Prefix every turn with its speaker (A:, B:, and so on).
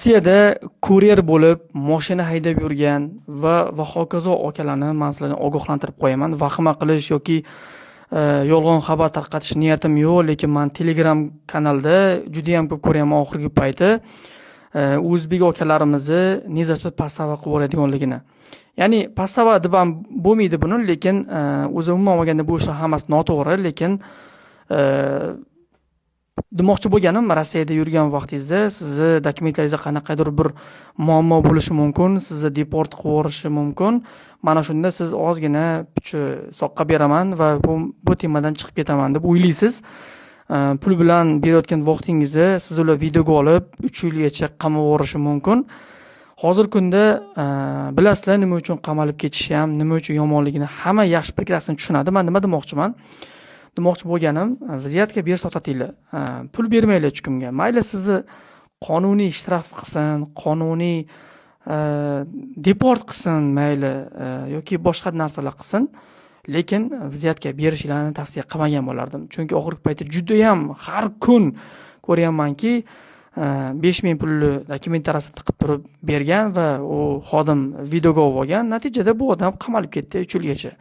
A: Rossiyada kuryer bo'lib, mashina haydab yurgan va hokazo akalarni men sizlarni ogohlantirib qo'yaman. Vahima qilish yoki yolg'on xabar tarqatish niyatim yo'q, lekin men Telegram kanalda juda ham ko'p ko'ryapman oxirgi payti o'zbek akalarimizni nezasida pastava qilib yuboradiganligini. Ya'ni pastava deb ham bo'lmaydi buni, lekin o'zi umuman olganda bu ishlar hammasi noto'g'ri, lekin demoqchi bo'lganim, Rossiyada yurgan vaqtingizda sizni dokumentlaringizda qanaqadir bir muammo bo'lishi mumkin, sizni deport qilib yuborishi mumkin. Mana shunda siz ozgina pichi soqqa beraman va bu temadan chiqib ketaman deb o'ylaysiz. Pul bilan berayotgan vaqtingizni siz ular videoga olib 3 yilgacha qamab yuborishi mumkin. Hozirgi kunda bilasizlar nima uchun qamalib ketishi ham, nima uchun yomonligini hamma yaxshi прекрасно tushunadi. Men nima demoqchiman? Demoqchi bo'lganim, взятка berish to'xtatinglar. Pul bermanglar hech kimga. Mayli sizni qonuniy shtraf qilsin, qonuniy deport qilsin, mayli yoki boshqa narsalar qilsin, lekin взятка berishinglarni tavsiya qilmagan bo'lardim. Chunki oxirgi paytda juda ham har kun ko'ryapmanki, 5000 pulli dokument tarasini tiqib turib bergan va u xodim videoga olib olgan. Natijada bu odam qamalib ketdi 3 yilgacha.